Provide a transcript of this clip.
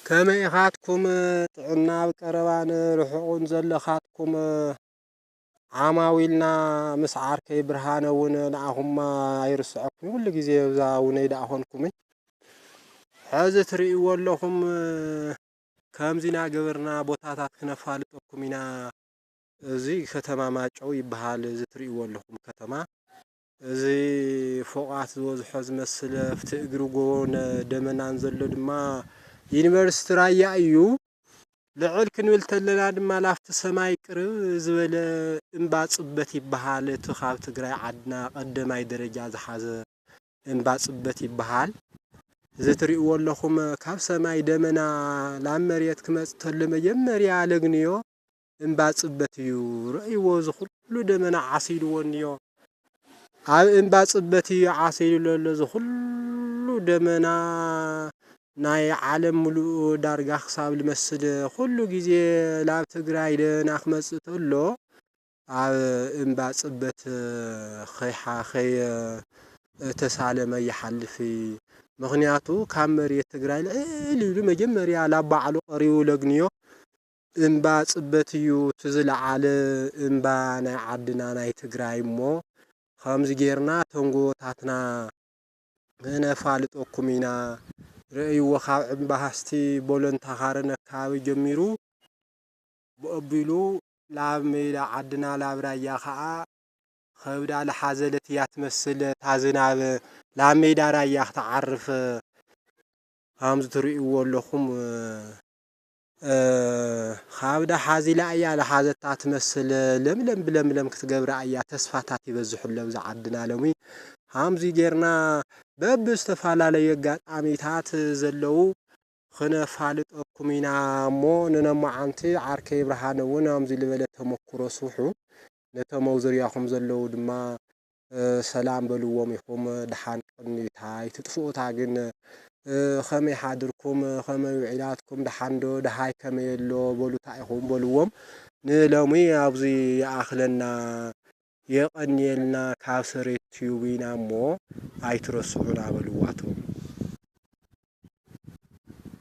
ከመይ ኢኻትኩም? ጥዕና ኣብ ቀረባን ርሑቕን ዘለኻትኩም ዓማዊልና ምስ ዓርከይ ብርሃነ እውን ንኣኹማ ኣይርስዐኩምን። ኩሉ ግዜ እዛ እውነይ ደኣ ኾንኩምን። ሕዚ ትርእይዎ ኣለኹም፣ ከምዚ እናገበርና ቦታታት ክነፋልጠኩም ኢና። እዚ ከተማ ማጨው ይበሃል፣ እዚ ትርእይዎ ኣለኹም ከተማ። እዚ ፎቓት ዝበዝሖ ዝመስል ኣብቲ እግሪ ጎቦን ደመናን ዘሎ ድማ ዩኒቨርሲቲ ራያ እዩ። ልዕል ክንብል ተለና ድማ ላፍቲ ሰማይ ቅርብ ዝበለ እምባ ጽበት ይበሃል። እቲ ካብ ትግራይ ዓድና ቀደማይ ደረጃ ዝሓዘ እምባ ጽበት ይበሃል። እዚ ትርእይዎ ኣለኹም ካብ ሰማይ ደመና ላብ መሬት ክመጽእ ተሎ መጀመርያ ለግንዮ እምባ ጽበት እዩ። ርእይዎ፣ እዚ ኩሉ ደመና ዓሲልዎ እኒኦ። ኣብ እምባ ጽበት እዩ ዓሲሉ ዘሎ እዚ ኩሉ ደመና። ናይ ዓለም ምሉእ ዳርጋ ክሳብ ልመስል ኩሉ ግዜ ላብ ትግራይ ደመና ክመጽእ ተሎ ኣብ እምባ ጽበት ከይሓ-፣ ከይ-፣ ተሳለመ ይሓልፍ። ምኽንያቱ ካብ መሬት ትግራይ ልዕል ኢሉ መጀመርያ ላብ ባዕሉ ቀሪቡ ለግንዮ እምባ ጽበት እዩ እቲ ዝለዓለ እምባ ናይ ዓድና ናይ ትግራይ። እሞ ከምዚ ጌርና ተንጎታትና ክነፋልጠኩም ኢና። ርእይዎ፣ ካብ እምባ ሃስቲ ቦለንታ ካረን ኣከባቢ ጀሚሩ ብኣቢሉ ላብ ሜዳ ዓድና ላብ ራያ ኸኣ ከብዳ ልሓዘለት እያ ትመስል። እታ ዝናብ ላብ ሜዳ ራያ ክትዓርፍ ከምዚ ትርእይዎ ኣለኹም፣ እ፣ ከብዳ ሓዚላ እያ ልሓዘታ ትመስል። ለምለም ብለምለም ክትገብራ እያ። ተስፋታት ይበዝሑ ኣለዉ እዛ ዓድና ሎሚ። ከምዚ ጌርና በብዝተፈላለዩ ኣጋጣሚታት ዘለዉ ክነፋልጠኩም ኢና እሞ፣ ንነማዓንቲ ዓርከይ ብርሃነ እውን ከምዚ ዝበለ ተመኩሮ ስርሑ። ነቶም ኣብ ዙርያኹም ዘለዉ ድማ፣ እ፣ ሰላም በልዎም ኢኹም፣ ደሓን ቅኒታ ኣይትጥፍኡታ ግን፣ እ፣ ከመይ ሓድርኩም፣ ከመይ ውዒላትኩም፣ ደሓን ዶ፣ ደሃይ ከመይ ኣሎ፣ በሉ፣ እንታይ ኢኹም በልዎም። ንሎሚ ኣብዚ ይኣኽለና፣ የቐንየልና፣ ካብ ሰሬት ቲዩብ ኢና እሞ ኣይትረስዑና በልዋቶም።